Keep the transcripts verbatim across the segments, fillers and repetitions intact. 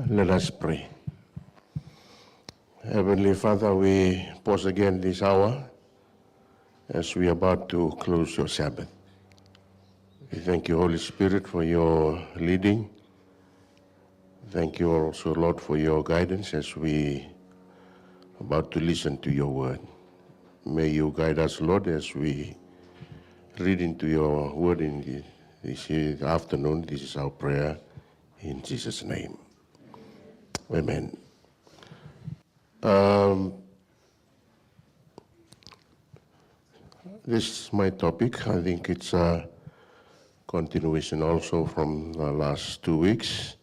Let us pray. Heavenly Father, we pause again this hour as we are about to close your Sabbath. We thank you, Holy Spirit, for your leading. Thank you also, Lord, for your guidance as we about to listen to your word. May you guide us, Lord, as we read into your word in the, this afternoon. This is our prayer in Jesus' name. Amen. Um, this is my topic. I think it's a continuation also from the last two weeks,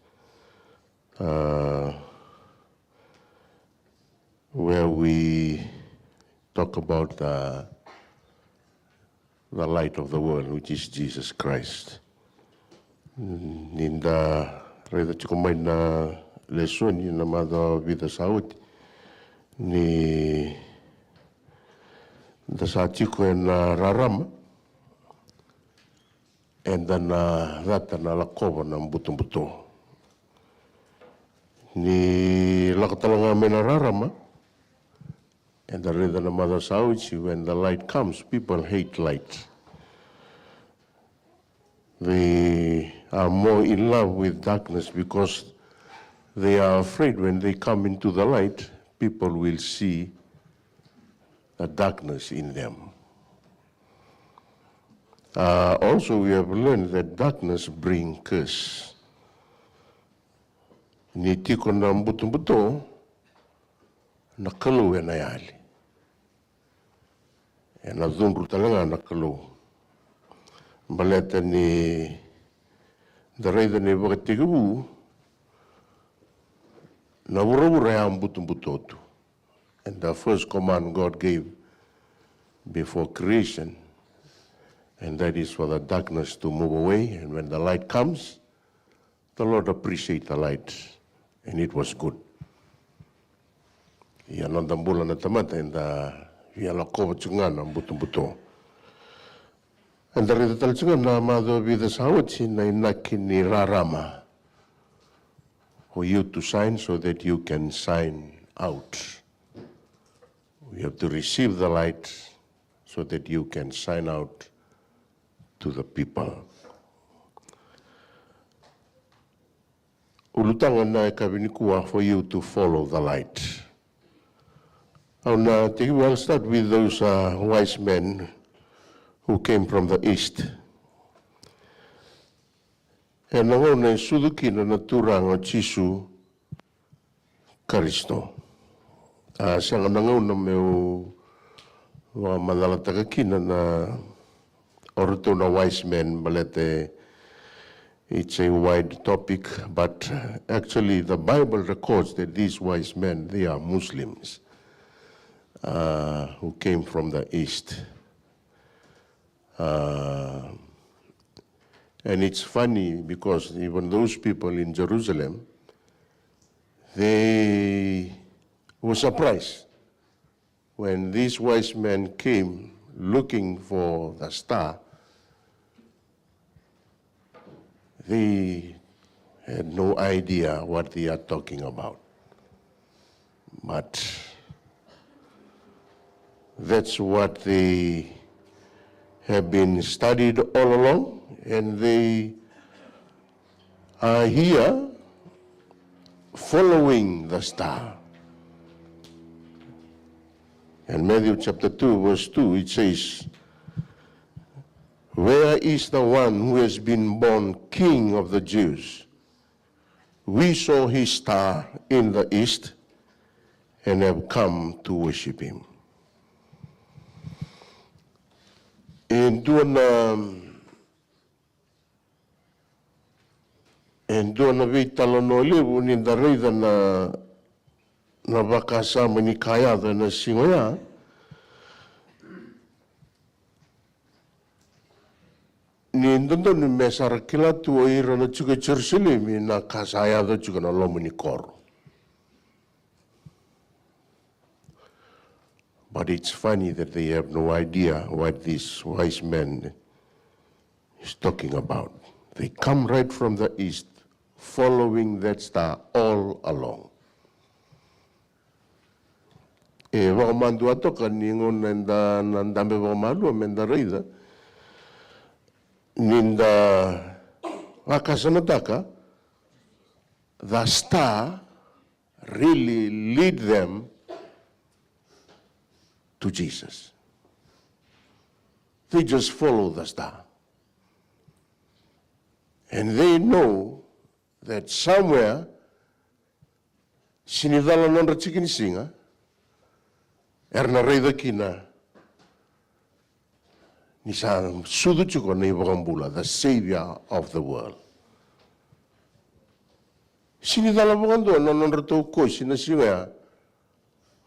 uh, where we talk about the the light of the world, which is Jesus Christ. Ni da raica tiko mai na lesoni na macawa vica sa oti, ni da sa tiko ena rarama, eda na cata na lakova na butobuto. Ni lako tale ga mai na rarama, eda raica na macawa sa oti, when the light comes, people hate light. They are more in love with darkness because they are afraid when they come into the light, people will see the darkness in them. Uh, also, we have learned that darkness bring curse. Ni tiko na butobuto, na Kalou ena yali. Ena cudru tale ga na Kalou. Baleta ni da raica na ivakatekivu, na vuravura e a butobuto tu. And the first command God gave before creation, and that is for the darkness to move away. And when the light comes, the Lord appreciate the light, and it was good. Ia noda bula na tamata, eda via lakova tiko ga na butobuto. Eda raica tale tiko ga na macawa vica sa oti na inaki ni rarama. For you to shine so that you can shine out. You have to receive the light so that you can shine out to the people. Ulutaga na yakavi nikua, for you to follow the light. Au na tekivu, I'll start with those, uh, wise men who came from the east. Ena gauna e sucu kina na Turaga o Jisu Karisito. A, sega na gauna meu vakamacalataka kina na o ratou na wise men, baleta it's a wide topic, but, uh, actually the Bible records that these wise men, they are Muslims, uh, who came from the east. Uh, and it's funny because even those people in Jerusalem, they were surprised when these wise men came looking for the star. They had no idea what they are talking about. But that's what they have been studied all along, and they are here following the star. In Matthew chapter two, verse two, it says, "Where is the one who has been born King of the Jews? We saw his star in the east and have come to worship him." E dua na, e dua na veitalanoa levu ni da raica na, na vakasama ni ka yaco ena siga oya. Ni dodonu me sa ra kila tu o ira na tiko e Jerusalemi na ka sa yaco tiko na loma ni koro. But it's funny that they have no idea what this wise man is talking about. They come right from the east, following that star all along. E vakamadua toka ni gauna eda na dabe vakamalua me da raica ni da vakasamataka, the star really lead them to Jesus. They just follow the star. And they know that somewhere, sega ni cala nodra tiki ni siga, era na raica kina ni sa sucu tiko na iVakabula, the Savior of the world. Sega ni cala vakadua na nodratou kosi na siga ya,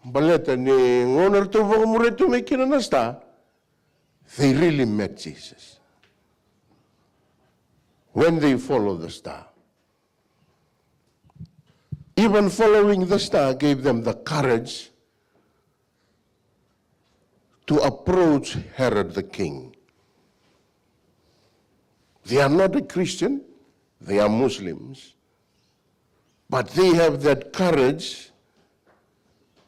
baleta ni gauna ratou vakamuria tu mai kina na star, they really met Jesus. When they follow the star, even following the star gave them the courage to approach Herod the king. They are not a Christian, they are Muslims, but they have that courage,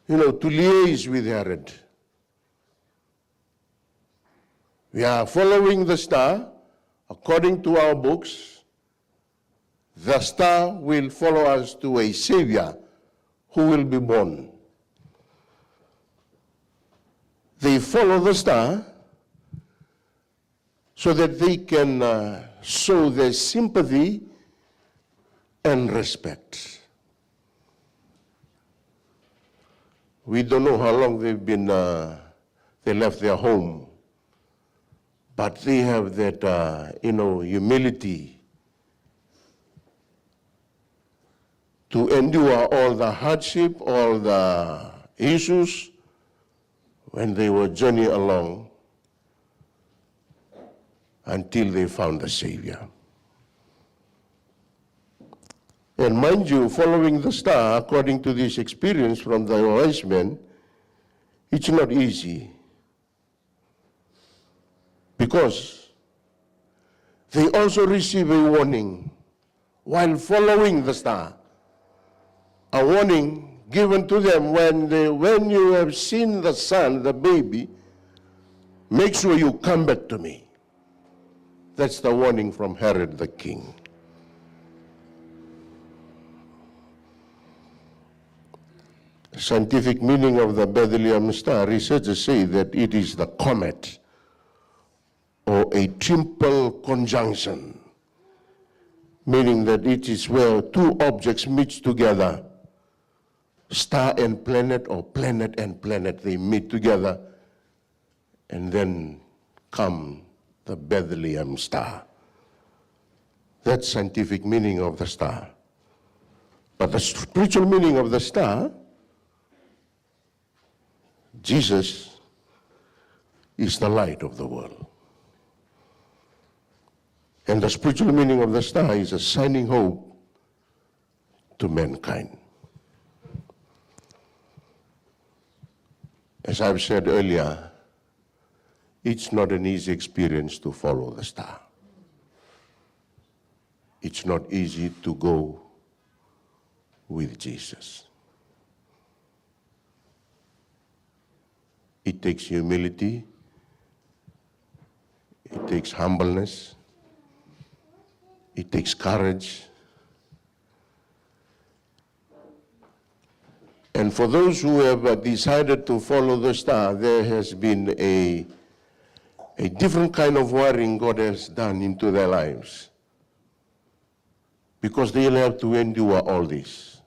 you know, to liaise with Herod. We are following the star according to our books. The star will follow us to a Savior who will be born. They follow the star so that they can, uh, show their sympathy and respect. We don't know how long they've been, uh, they left their home, but they have that, uh, you know, humility to endure all the hardship, all the issues when they were journey along until they found the Savior. And mind you, following the star, according to this experience from the wise men, it's not easy. Because they also receive a warning while following the star. A warning given to them when they, when you have seen the son, the baby, make sure you come back to me. That's the warning from Herod the king. Scientific meaning of the Bethlehem star, researchers say that it is the comet or a triple conjunction, meaning that it is where two objects meet together, star and planet or planet and planet, they meet together, and then come the Bethlehem star. That's scientific meaning of the star. But the spiritual meaning of the star, Jesus is the light of the world. And the spiritual meaning of the star is a shining hope to mankind. As I've said earlier, it's not an easy experience to follow the star. It's not easy to go with Jesus. It takes humility. It takes humbleness. It takes courage. And for those who have, uh, decided to follow the star, there has been a, a different kind of wiring God has done into their lives. Because they'll have to endure all this.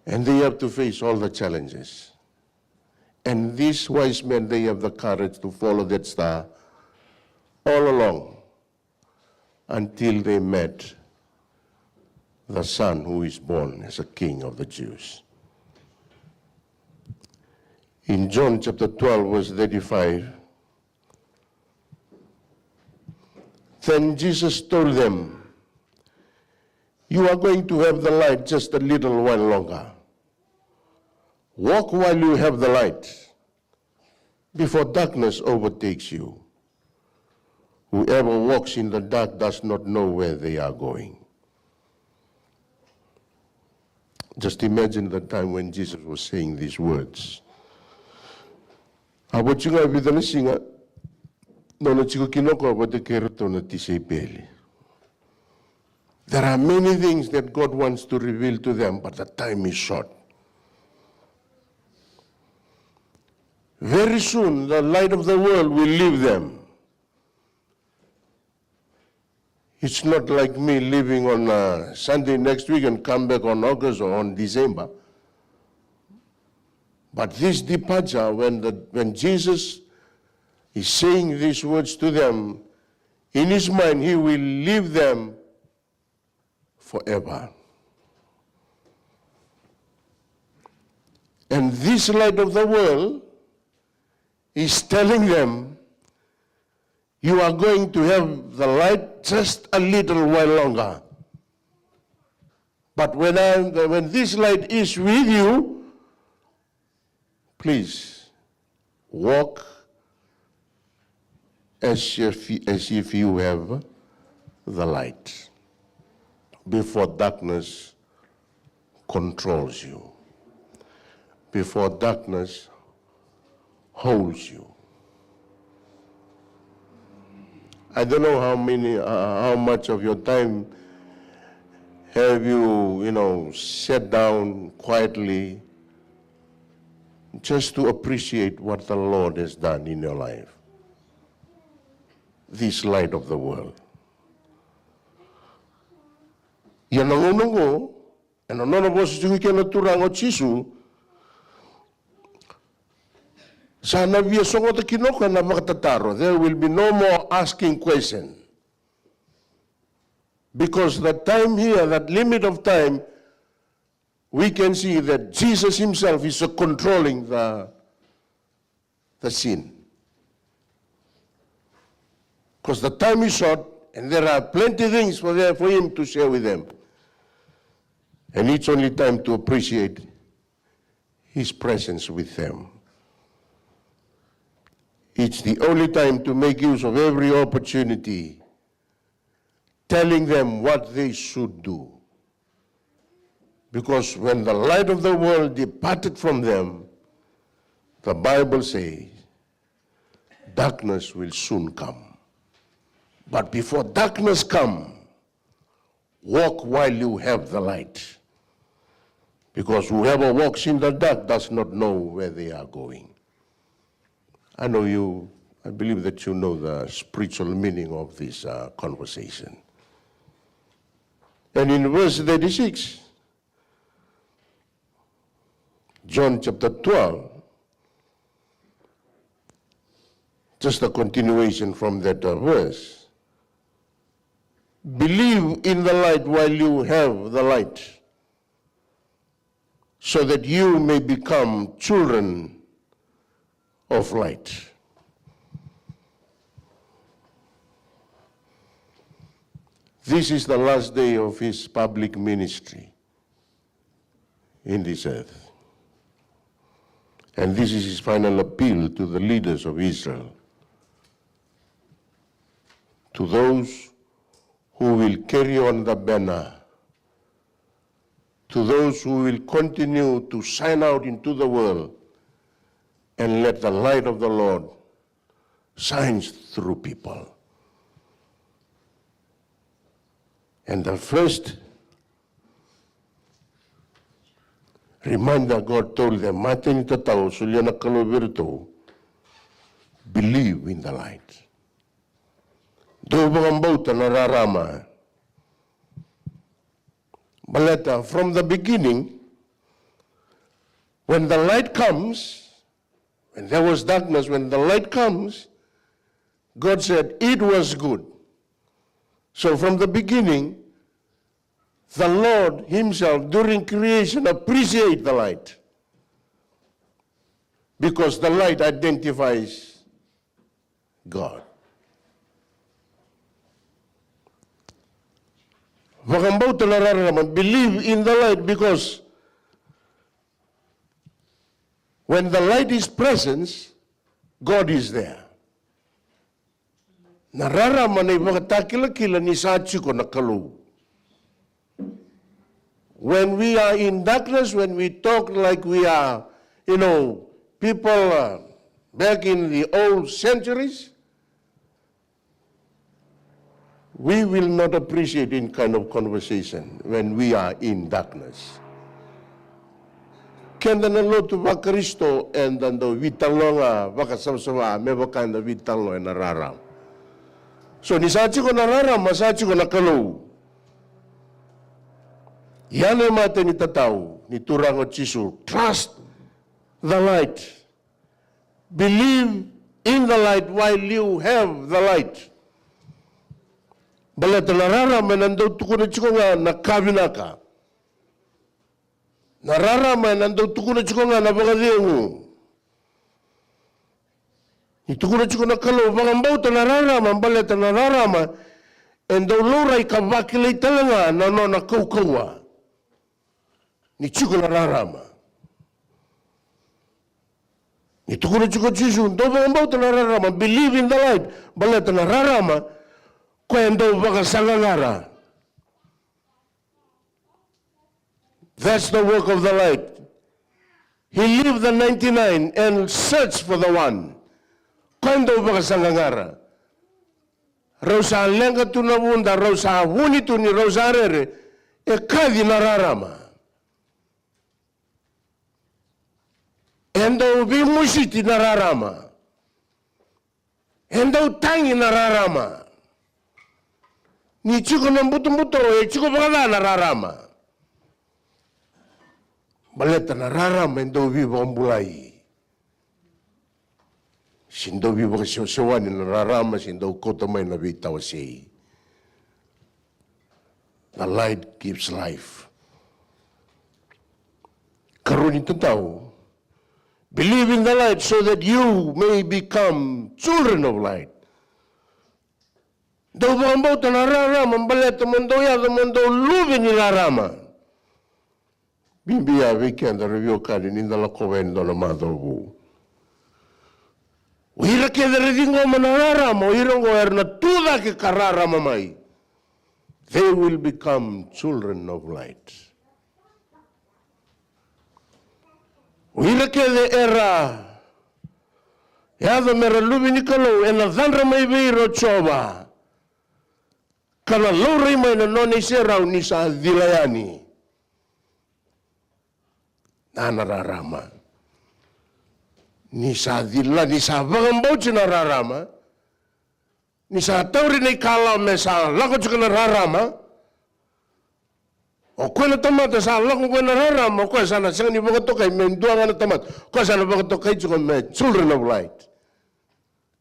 And they have to face all the challenges. And these wise men, they have the courage to follow that star all along until they met the son who is born as a king of the Jews. In John chapter twelve, verse thirty-five, then Jesus told them, "You are going to have the light just a little while longer. Walk while you have the light, before darkness overtakes you. Whoever walks in the dark does not know where they are going." Just imagine the time when Jesus was saying these words. A vo tiko ga e vica na siga, nona tiko kina o koya vata kei iratou na tisaipeli. There are many things that God wants to reveal to them, but the time is short. Very soon, the light of the world will leave them. It's not like me leaving on a Sunday next week and come back on August or on December. But this departure, when the, when Jesus is saying these words to them, in his mind, he will leave them forever. And this light of the world is telling them, "You are going to have the light just a little while longer. But when I, when this light is with you, please walk as if, as if you have the light before darkness controls you, before darkness holds you." I don't know how many, uh, how much of your time have you, you know, sat down quietly just to appreciate what the Lord has done in your life. This light of the world. Ia na gauna oqo, ena nona vosa tiko kina na Turaga o Jisu, sa na via sogota kina o koya na vakatataro. There will be no more asking question. Because the time here, that limit of time, we can see that Jesus himself is, uh, controlling the, the scene. Because the time is short and there are plenty things for, there for him to share with them. And it's only time to appreciate his presence with them. It's the only time to make use of every opportunity, telling them what they should do. Because when the light of the world departed from them, the Bible says, darkness will soon come. But before darkness come, walk while you have the light. Because whoever walks in the dark does not know where they are going. I know you, I believe that you know the spiritual meaning of this, uh, conversation. And in verse thirty-six, John chapter twelve, just a continuation from that, uh, verse. Believe in the light while you have the light, so that you may become children of light. This is the last day of his public ministry in this earth. And this is his final appeal to the leaders of Israel, to those who will carry on the banner, to those who will continue to shine out into the world and let the light of the Lord shine through people. And the first reminder God told them, "Matai ni tatau, solia na Kalou vei iratou, believe in the light." Dou vakabauta na rarama. Baleta, from the beginning, when the light comes, when there was darkness, when the light comes, God said, "It was good." So from the beginning, the Lord himself, during creation, appreciate the light. Because the light identifies God. Vakabauta na rarama, believe in the light, because when the light is present, God is there. Na rarama na ivakatakilakila ni sa tiko na Kalou. When we are in darkness, when we talk like we are, you know, people uh, back in the old centuries, we will not appreciate in kind of conversation when we are in darkness. Keda na lotu vaKarisito eda dau vitaloga vakasavasava me vaka eda vitalo ena rarama. So ni sa tiko na rarama, sa tiko na Kalou. Ia na imatai ni tatau ni Turaga o Jisu, trust the light. Believe in the light while you have the light. Baleta na rarama ena dau tukuna tiko ga na ka vinaka. Na rarama ena dau tukuna tiko ga na vakacegu. Ni tukuna tiko na Kalou, vakabauta na rarama, baleta na rarama e dau laurai ka vakilai tale ga na nona kaukauwa. Ni tiko na rarama. Ni tukuna tiko Jisu, dou vakabauta na rarama, believe in the light, baleta na rarama koya e dau vakasaqaqara. That's the work of the light. He leave the ninety-nine and search for the one. Koya e dau vakasaqaqara. Rau sa leqa tu na vuda, rau sa vuni tu ni rau sa rere, e kaci na rarama. E dau veimusiti na rarama. E dau tagi na rarama. Ni tiko na butobuto, e tiko vakaca na rarama. Baleta na rarama e dau veivakabulai. Se dau veivakasewasewani na rarama, se dau kauta mai na veitawasei. The light gives life. Karua ni tatau, believe in the light so that you may become children of light. Dou vakabauta na rarama, baleta mo dou yaco mo dou luve ni rarama. Bibi ya vei keda ra veiwekani ni da lakova yani dua na macawa vou. O ira kece ra ciqoma na rarama, o ira oqo era na tu cake ka rarama mai. They will become children of light. O ira kece era yaco me ra luve ni Kalou, ena cadra mai vei ira o Jiova. Ka na laurai mai na nona iserau ni sa cila yani na, na rarama. Ni sa cila, ni sa vakabauti na rarama. Ni sa tauri na ikalawa me sa lako tiko na rarama. O koya na tamata sa lako koya na rarama, o koya sa na sega ni vakatokai me dua ga na tamata. O koya sa na vakatokai tiko me children of light.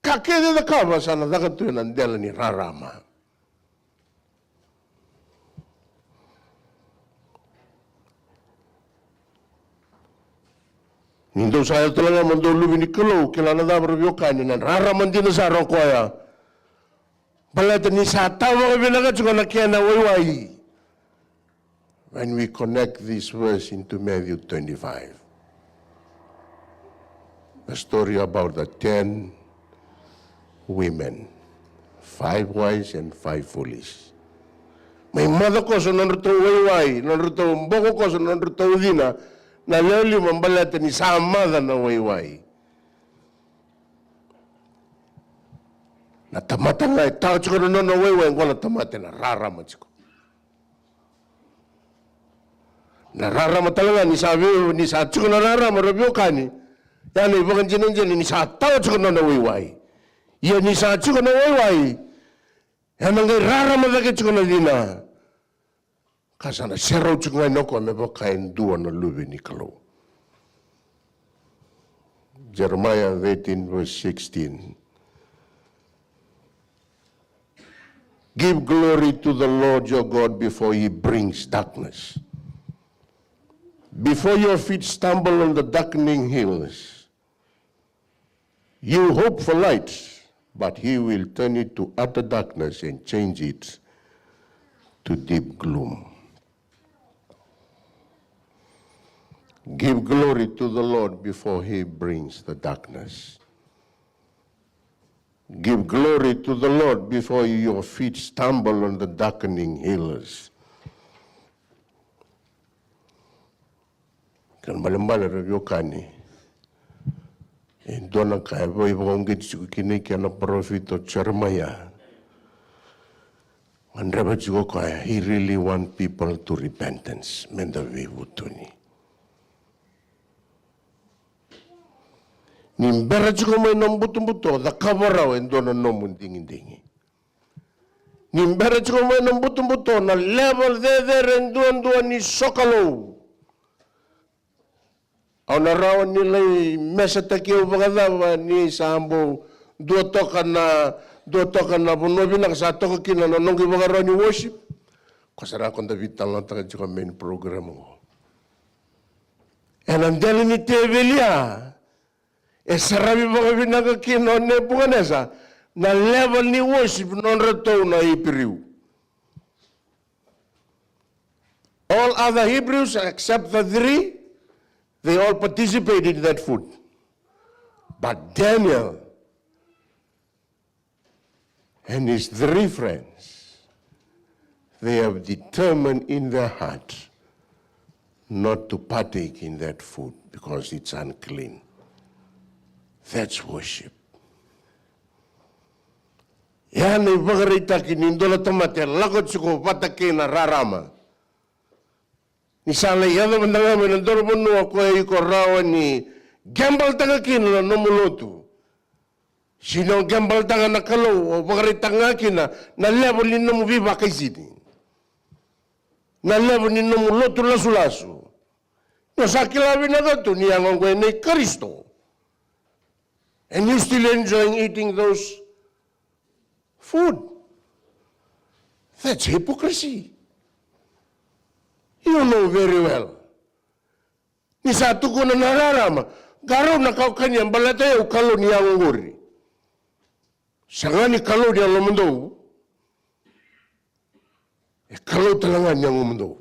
Ka kece e cakava sa na caka tu ena dela ni rarama. Ni dou sa yaco tale ga mo dou luve ni Kalou, kila na cava ra veiwekani, na rarama dina sara o koya. Baleta ni sa tawa vakavinaka tiko na kena waiwai. When we connect this verse into Matthew twenty-five, the story about the ten women, five wise and five foolish. Mai maca koso nodratou waiwai, nodratou boko koso nodratou cina, na lewe lima baleta ni sa maca na waiwai. Na tamata ga e tawa tiko na nona waiwai, oqo na tamata ena rarama tiko. Na rarama tale ga ni sa vei, ni sa tiko na rarama ra veiwekani. Ia na ivakadinadina ni sa tawa tiko na nona waiwai. Ia ni sa tiko na waiwai, ena qai rarama cake tiko na cina. Ka sa na serau tiko ga yani o koya me vaka e dua na luve ni Kalou. Jeremiah thirteen verse sixteen. Give glory to the Lord your God before he brings darkness. Before your feet stumble on the darkening hills. You hope for light, but he will turn it to utter darkness and change it to deep gloom. Give glory to the Lord before he brings the darkness. Give glory to the Lord before your feet stumble on the darkening hills. Kena balebale, ra veiwekani, e dua na ka e vakaukauataki tiko kina i ke na parofita o Jeremaia. Gadreva tiko o koya, he really want people to repentance, me da veivutuni. Ni bera tiko mai na butobuto, cakava rawa e dua na nomu digidigi. Ni bera tiko mai na butobuto, na level cecere duadua ni sokalou. Au na rawa ni lai mesataki au vakacava ni sa bau dua toka na, dua toka na vanua vinaka sa toka kina na noqu ivakarau ni worship? Ko sara ko da veitalanoataka tiko main program oqo. Ena dela ni teveli ya, e saravi vakavinaka kina o Nepukanesa na level ni worship nodratou na Iperiu. All other Hebrews except the three, they all participated in that food. But Daniel and his three friends, they have determined in their heart not to partake in that food because it's unclean. That's worship. Ya na ivakaraitaki ni dua na tamata e lako tiko vata kei na rarama. Ni sa lai yaco mada ga mai na dua na vanua ko iko rawa ni gebaletaka kina na nomu lotu. Se ni o gebaletaka na Kalou, o vakaraitaka ga kina na level ni nomu veivakaisini, na level ni nomu lotu lasulasu. Ni o sa kila vinaka tu ni yago oqo e nei Karisito. And you still enjoying eating those food. That's hypocrisy. You know very well. Ni sa tukuna na rarama, qarauna ka o kania baleta o au Kalou ni yago oqori. Sega ni Kalou ni yalomudou. E Kalou tale ga ni yagomudou.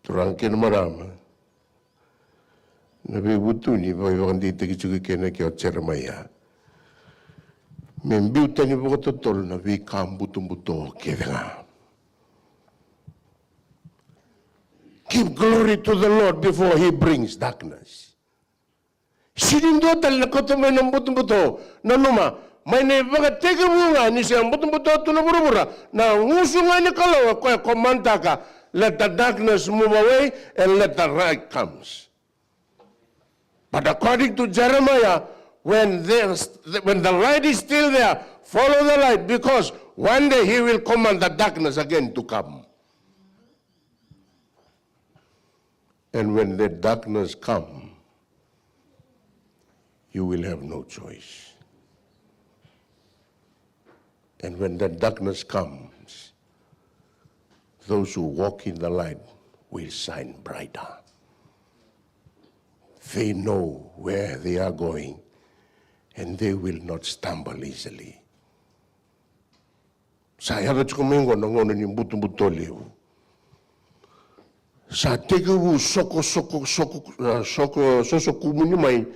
Turaga kei na marama, na veivutuni vakadeitaki tiko kina ke o Jeremaia me biu tani vakatotolo na veika butobuto kece ga. Give glory to the Lord before he brings darkness. Sega ni dua tale na kauta mai na butobuto. Nanuma, mai na ivakatekivu ga ni se butobuto tu na vuravura, na gusu ga ni Kalou e koya e commandtaka, let the darkness move away and let the light comes. But according to Jeremiah, when the, when the light is still there, follow the light, because one day he will command the darkness again to come. And when that darkness come, you will have no choice. And when that darkness comes, those who walk in the light will shine brighter. They know where they are going, and they will not stumble easily. Sa yaco tiko mai oqo na gauna ni butobuto levu. Sa tekivu soko, soko, soko, a, soko, sosokumuni mai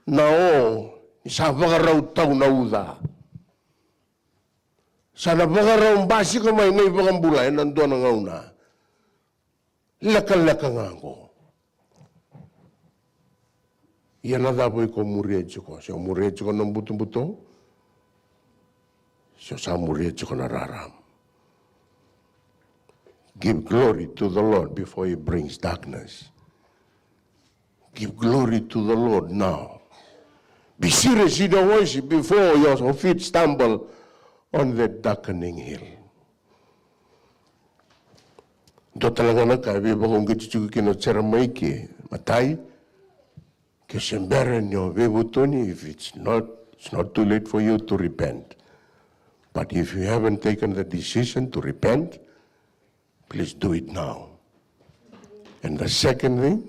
na o ni sa vakarau tau na uca. Sa na vakarau basika mai na iVakabula ena dua na gauna. Lekaleka ga oqo. Ia na cava iko muria tiko? Se o muria tiko na butobuto, se o sa muria tiko na rarama? Give glory to the Lord before he brings darkness. Give glory to the Lord now. Be serious in your worship before your feet stumble on that darkening hill. Dua tale ga na ka e veivakauqeti tiko kina o Jeremaia, matai, ke se bera ni o veivutuni, if it's not, it's not too late for you to repent. But if you haven't taken the decision to repent, please do it now. And the second thing,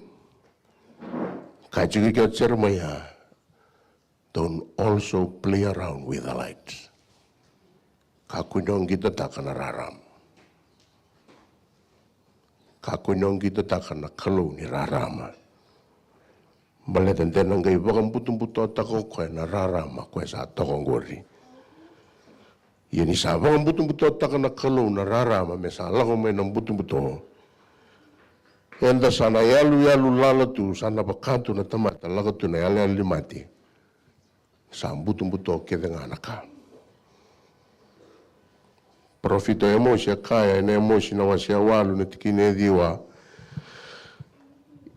ka tiko kina o Jeremaia, don't also play around with the light. Kakua ni o qitotaka na rarama. Kakua ni o qitotaka na kalou ni rarama. Baleta de na qai vakabutobutotaka o koya na rarama koya sa toka oqori. Ia ni sa vakabutobutotaka na Kalou na rarama me sa lako mai na butobuto, Eda sa na yaluyalu lala tu, sa na vaka tu na tamata lako tu na yalayala ni mate. Sa butobuto kece ga na ka. Parofita o Emosi e kaya ena Emosi na wase e walu na tikina e ciwa.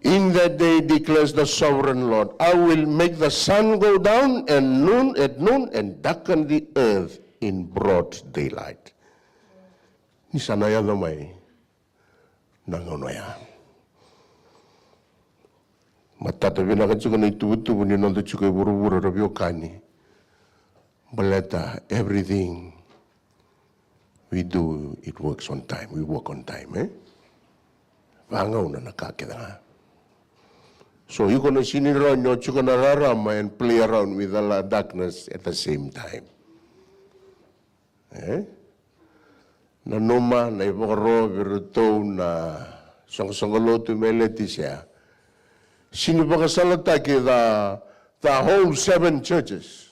In that day declares the sovereign Lord, I will make the sun go down and noon at noon and darken the earth in broad daylight. Ni sa na yaco mai na gauna oya. Matata vinaka tiko na ituvatuva ni noda tiko e vuravura ra veiwekani. Baleta everything we do, it works on time. We work on time, eh? Vagauna na ka kece ga. So iko na sini rawa ni o tiko na rarama and play around with the la-, darkness at the same time. Eh? Nanuma na ivakaro vei iratou na soqosoqo lotu mai Letisea. Sini vakasalataki the, the whole seven churches.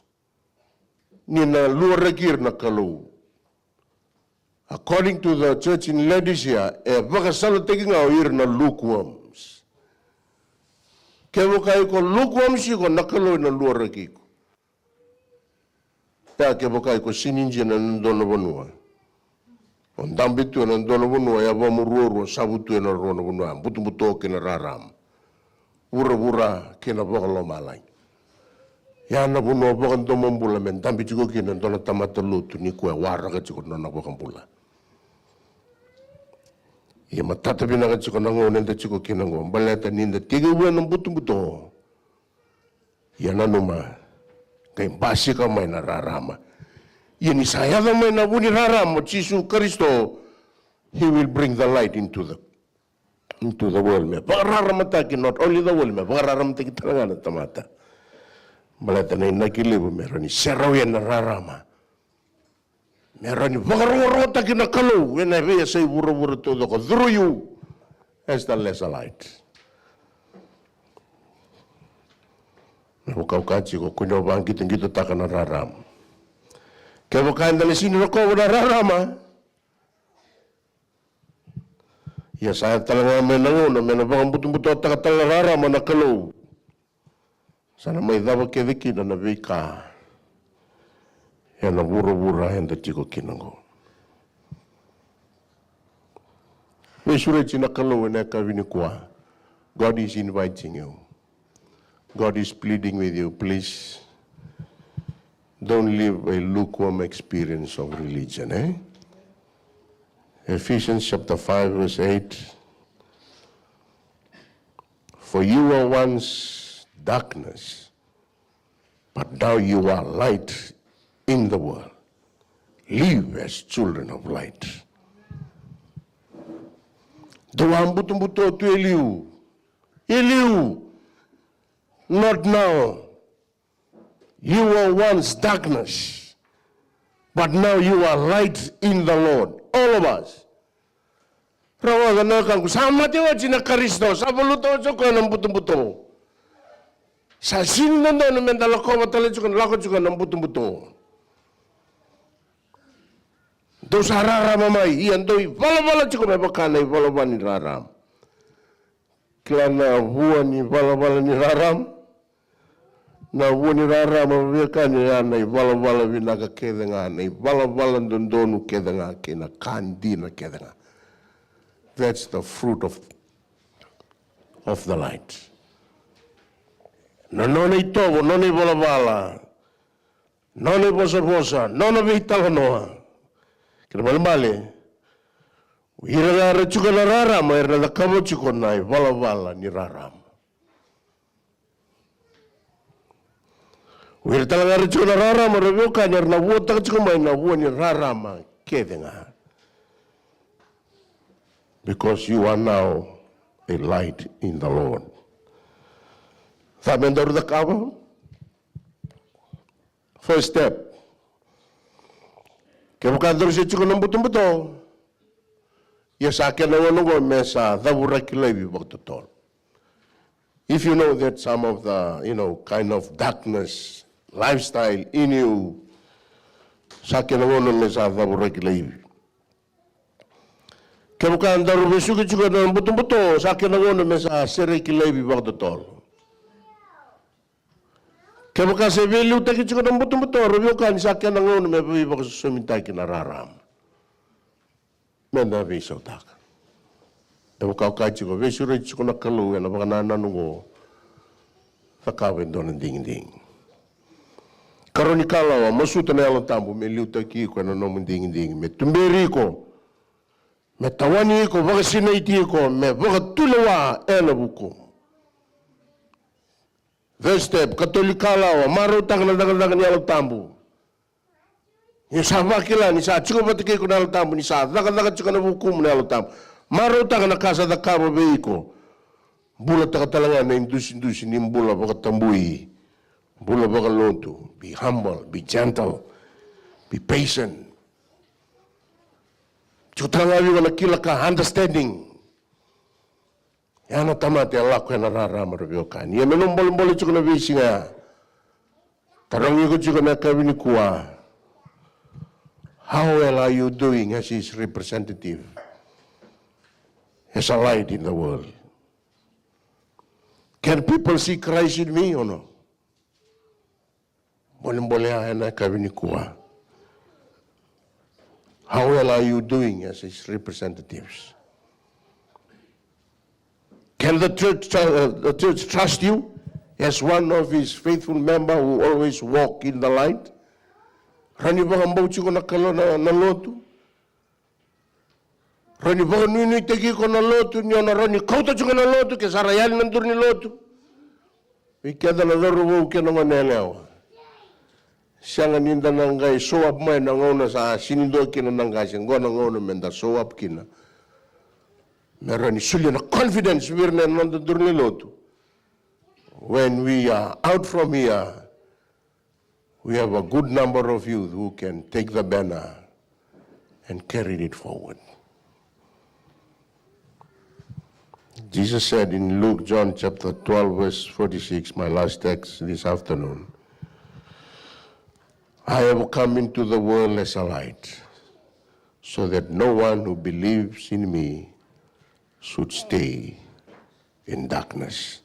Ni na luaraki ira na Kalou. According to the church in Laodicea, e vakasalataki ga o ira na lukewarms. Kevaka iko lukewarms iko, na Kalou ena luaraki iko. Ia kevaka iko sini jina ena dua na vanua, o dabe tu ena dua na vanua, e vakamuruarua, savu tu ena rua na vanua, butobuto kei na rarama, vuravura kei na vakalomalagi. Ia na vanua vakadomobula me dabe tiko kina e dua na tamata lotu ni koya e waraka tiko na nona vakabula. Ia matata vinaka tiko na gauna eda tiko kina oqo, baleta ni da tekivu ena butobuto. Ia nanuma, qai basika mai na rarama. Ia ni sa yaco mai na vu ni rarama o Jisu Karisito, he will bring the light into the, into the world. Me vakararamataki, not only the world, me vakararamataki tale ga na tamata. Baleta na inaki levu me rawa ni serau yani na rarama. Me rawa ni vakarokorokotaki na Kalou ena veiyasai vuravura taucoko through you as the lesser light. Me vukauka tiko ko ni o vaqitoqitotaka na rarama. Kevaka eda na sini rokova na rarama, ia sa yaco tale ga mai na gauna me na vakabutobutotaka tale na rarama na Kalou. Sa na mai cava kece kina na veika ena vuravura eda tiko kina oqo. Veisureti na Kalou ena yakavi nikua. God is inviting you. God is pleading with you. Please don't live a lukewarm experience of religion, eh? Ephesians chapter five verse eight. For you were once darkness, but now you are light in the world. Live as children of light. Dou a butobuto tu e liu. E liu. Not now. You were once darkness, but now you are light in the Lord. All of us. Rau a na ka qo, sa mate oti na Karisito, sa valuta oti o koya na butobuto. Sa sini dodonu me da lakova tale tiko, lako tiko na butobuto. Dou sa rarama mai, ia dou ivalavala tiko me vaka na ivalavala ni rarama. Kila na vua ni valavala ni rarama. Na vua ni rarama, veiwekani, ya na ivalavala vinaka kece ga, na ivalavala dodonu kece ga, kei na ka dina kece ga. That's the fruit of, of the light. Na nona itovo, nona ivalavala, nona ivosavosa, nona veitalanoa. Kena ibalebale, o ira ga era tiko na rarama, era na cakava tiko na ivalavala ni rarama. O ira tale ga era tiko na rarama, ra veiwekani, era na vuataka tiko mai na vua ni rarama kece ga. Because you are now a light in the Lord. Sa me daru cakava. First step. Kevaka daru se tiko na butobuto, ia sa kena gauna oqo me sa cavuraki laivi vakatotolo. If you know that some of the, you know, kind of darkness lifestyle in you, sa kena gauna me sa cavuraki laivi. Kevaka daru vesuki tiko na butobuto, sa kena gauna me sa sereki laivi vakatotolo. Kevaka se veiliutaki tiko na butobuto, ra veiwekani, sa kena gauna me veivakasosomitaki na rarama. Me da veisautaka. E vaka au kaya tiko, veisureti tiko na Kalou ena vakanananu oqo. Cakava e dua na digidigi. Karua ni kalawa, masuta na Yalo Tabu me liutaki iko ena nomu digidigi, me tuberi iko, me tawani iko, vakasinaiti iko, me vakatulewa ena vukumu. Third step, katolu ni kalawa, marautaka na cakacaka ni Yalo Tabu. Ni sa vakila ni sa tiko vata kei iko na Yalo Tabu, ni sa cakacaka tiko na vukumu na Yalo Tabu. Marautaka na ka sa cakava vei iko. Bulataka tale ga na idusidusi ni bula vakatabui, bula vakalotu, be humble, be gentle, be patient. Tiko tale ga vei iko na kila ka, understanding. Ya na tamata e lako ena rarama, ra veiwekani. Ia me nomu bolebole tiko na veisiga ya. Tarogi iko tiko na yakavi nikua. How well are you doing as his representative? As a light in the world. Can people see Christ in me or no? Bolebole ya ena yakavi nikua. How well are you doing as his representatives? Can the church, uh, the church trust you as one of his faithful member who always walk in the light? Rawa ni vakabauti iko na Kalou na, na lotu? Rawa ni vakanuinuitaki iko na lotu, ni o na rawa ni kauta tiko na lotu ke sa ra yali na duru ni lotu? Vei keda na cauravou kei na goneyalewa. Sega ni da na qai show up mai na gauna sa sega ni dua kina na qase, qo na gauna me da show up kina. Me rawa ni solia na confidence vei ira na noda duru ni lotu. When we are out from here, we have a good number of youth who can take the banner and carry it forward. Jesus said in Luke, John chapter twelve, verse forty-six, my last text this afternoon, "I have come into the world as a light, so that no one who believes in me should stay in darkness."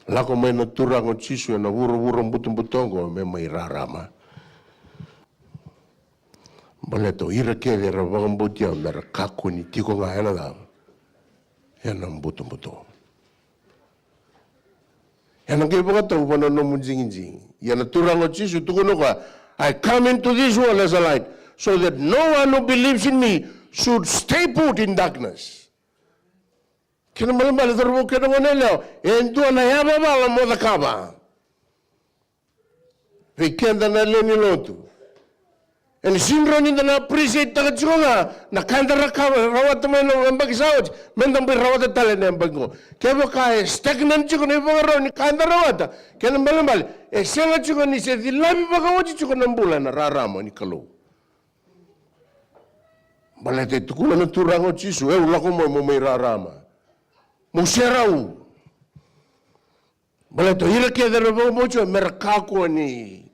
Lako mai na Turaga o Jisu ena vuravura butobuto oqo me mai rarama. Baleta o ira kece era vakabauti au me ra kakua ni tiko ga ena cava? Ena butobuto. Ena qai vakatau vua na nomu digidigi. Ia na Turaga o Jisu tukuna o koya, "I come into this world as a light, so that no one who believes in me should stay put in darkness." Kena ibalebale, cauravou kei na goneyalewa, e dua na yavavala mo cakava. Vei keda na lewe ni lotu, ena sega ni rawa ni da na appreciate-taka tiko ga na ka eda rawata mai na yabaki sa oti, me da bau rawata tale na yabaki oqo. Kevaka e stagnant tiko na ivakarau ni ka eda rawata, kena ibalebale, e sega tiko ni se cilavi vakaoti tiko na bula ena rarama ni Kalou. Baleta e tukuna na Turaga o Jisu, "Au lako mai mo mai rarama, mo serau." Baleta o ira kece era vakabauti au me ra kakua ni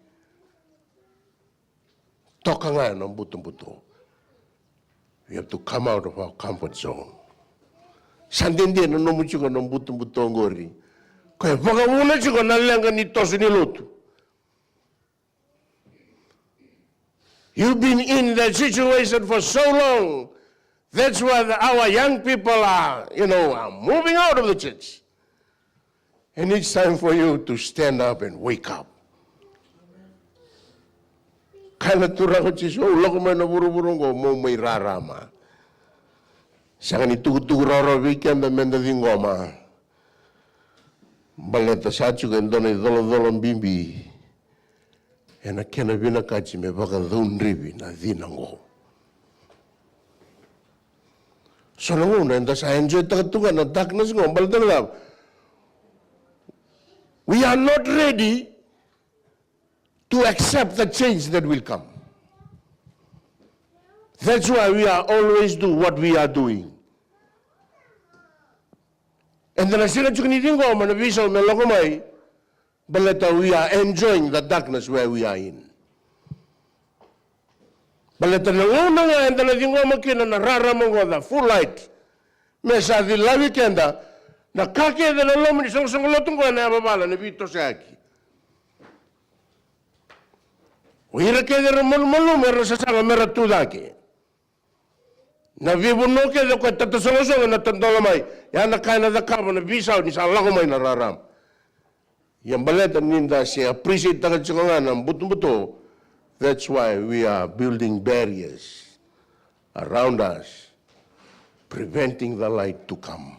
toka ga ena butobuto. We have to come out of our comfort zone. Sa dede na nomu tiko na butobuto oqori. Koya e vakavuna tiko na leqa ni toso ni lotu. You've been in that situation for so long. That's why the, our young people are, you know, are moving out of the church. And it's time for you to stand up and wake up. Kaya na Turaga o Jisu, "Au lako mai na vuravura oqo mo mai rarama." Sega ni tukutuku rawarawa vei keda me da ciqoma. Baleta sa tiko e dua na icolacola bibi ena kena vinakati me vakacaudrevi na cina oqo. So na gauna eda sa enjoy-taka tu ga na darkness oqo, baleta na cava? We are not ready to accept the change that will come. That's why we are always do what we are doing. Eda na sega tiko ni ciqoma na veisau me lako mai, baleta we are enjoying the darkness where we are in. Baleta na gauna ga eda na ciqoma kina na rarama oqo, the full light, me sa cilavi keda na ka kece na loma ni soqosoqo lotu oqo, na yavavala, na veitosoyaki. O ira kece era malumalumu era sasaga me ra tu cake. Na veivanua kece o koya e tatasogosogo na tadola mai. Ya na ka ena cakava na veisau ni sa lako mai na rarama. Ia baleta ni da se appreciate-taka tiko ga na butobuto. That's why we are building barriers around us, preventing the light to come.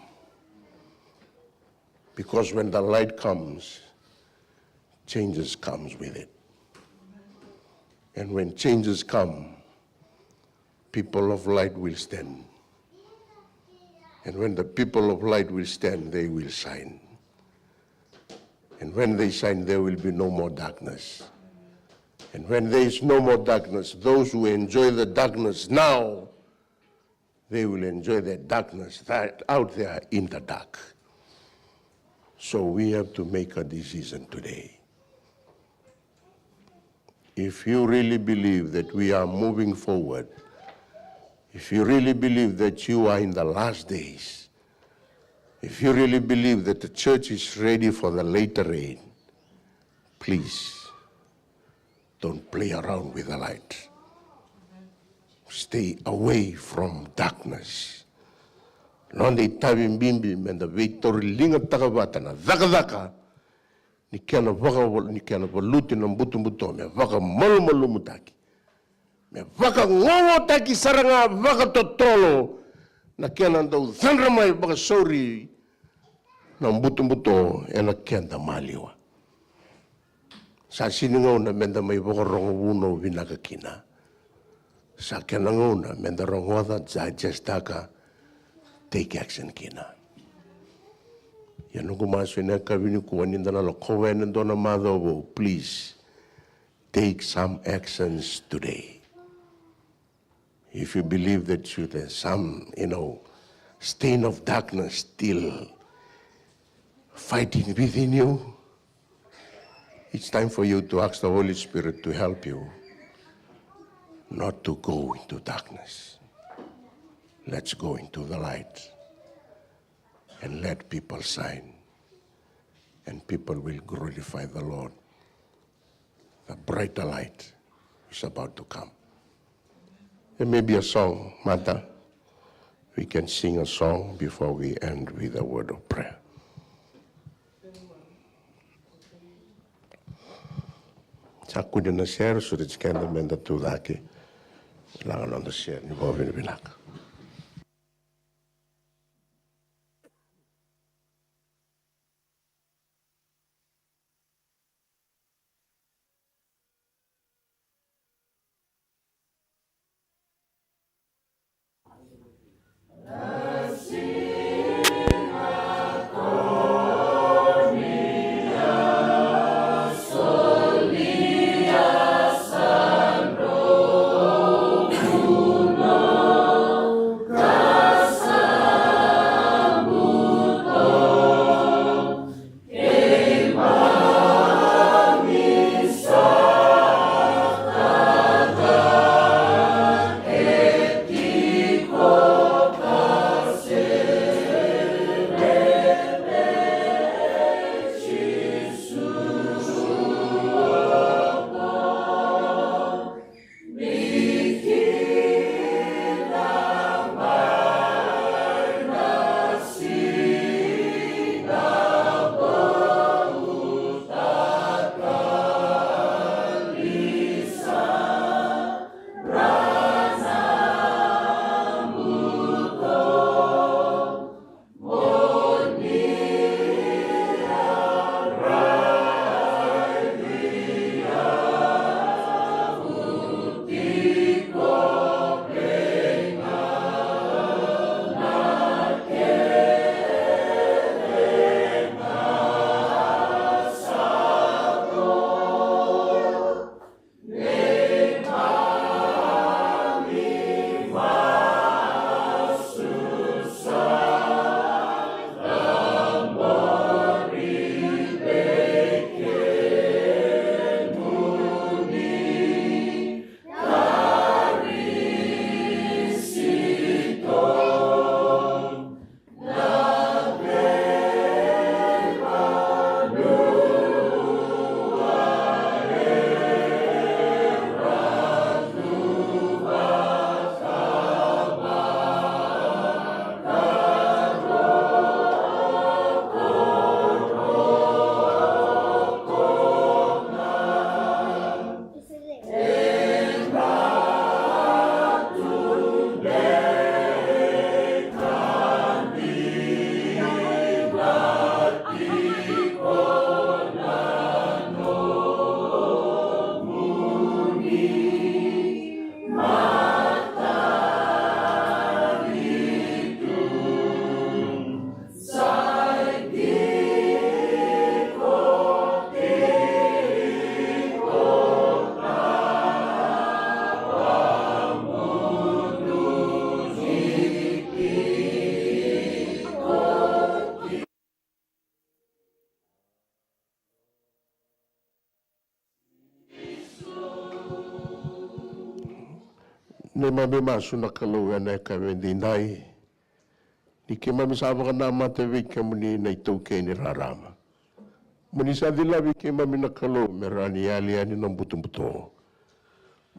Because when the light comes, changes comes with it. And when changes come, people of light will stand. And when the people of light will stand, they will shine. And when they shine, there will be no more darkness. And when there is no more darkness, those who enjoy the darkness now, they will enjoy the darkness that out there in the dark. So we have to make a decision today. If you really believe that we are moving forward, if you really believe that you are in the last days, if you really believe that the church is ready for the latter rain, please don't play around with the light. Stay away from darkness. Noda itavi bibi me da veitauriligataka vata na cakacaka ni kena vaka, ni kena valuti na butobuto me vakamalumalumutaki, me vakagogotaki sara ga vakatotolo na kena dau cadra mai vakasauri na butobuto ena keda maliwa. Sa sega ni gauna me da mai vakarogo vunau vinaka kina. Sa kena gauna me da rogoca, digest-taka, take action kina. Ia noqu masu ena yakavi nikua ni da na lakova yani e dua na macawa vou, please take some actions today. If you believe that you, there's some, you know, stain of darkness still fighting within you, it's time for you to ask the Holy Spirit to help you not to go into darkness. Let's go into the light and let people shine, and people will glorify the Lord. The brighter light is about to come. There may be a song, Martha. We can sing a song before we end with a word of prayer. Sa kune na sere, so da tiko keda me da tu cake. Laga noda sere ni vakavinavinaka. Neimami masu na Kalou ena yakavi edaidai, ni keimami sa vakanamata vei kemuni na itaukei ni rarama. Mo ni sa cilavi keimami na Kalou me rawa ni yali yani na butobuto.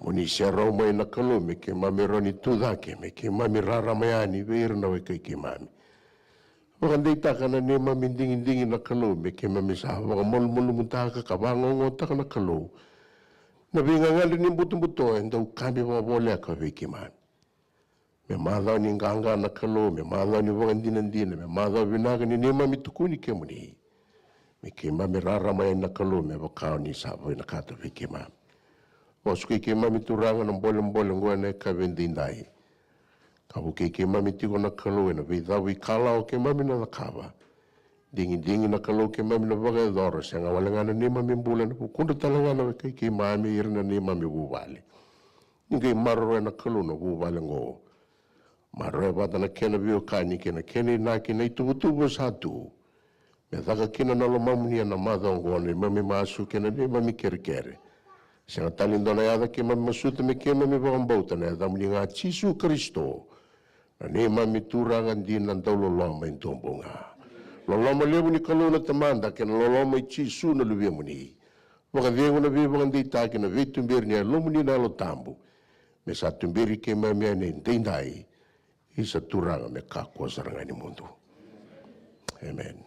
Mo ni serau mai na Kalou me keimami rawa ni tucake, me keimami rarama yani vei ira na wekai keimami. Vakadeitaka na neimami digidigi na Kalou me keimami sa vakamalumalumutaka ka vakaogaogataka na Kalou na veigagadre ni butobuto e dau kabi vakavoleka vei keimami. Me macawa ni qaqa na Kalou, me macawa ni vakadinadina, me macawa vinaka ni neimami tukuni kemuni. Me keimami rarama yani na Kalou me vaka o ni sa vinakata vei keimami. Vakasukai keimami Turaga na bolebole oqo ena yakavi edaidai. Ka vukei keimami tiko na Kalou ena veicavu ikalawa keimami na cakava. Digidigi na Kalou keimami na vakayacora, sega wale ga na neimami bula, ena vukudra tale ga na wekai keimami, ira na neimami vuvale. Ni qai maroroya na Kalou na vuvale oqo. Maroroya vata na kena veiwekani kei na kena inaki na ituvatuva sa tu. Me caka kina na lomamuni ena macawa oqo na neimami masu kei na neimami kerekere. Sega tale ni dua na yaca keimami masuta me keimami vakabauta, na yacamuni ga Jisu Karisito, na neimami Turaga dina dauloloma e duabau ga. Loloma levu ni Kalou na Tamada kei na loloma i Jisu na Luvemuni, vakacegu na veivakadeitaki, na veituberi ni Yalomuni na Yalo Tabu, me sa tuberi keimami yani edaidai. Isa Turaga, me kakua sara ga ni mudu. Amen.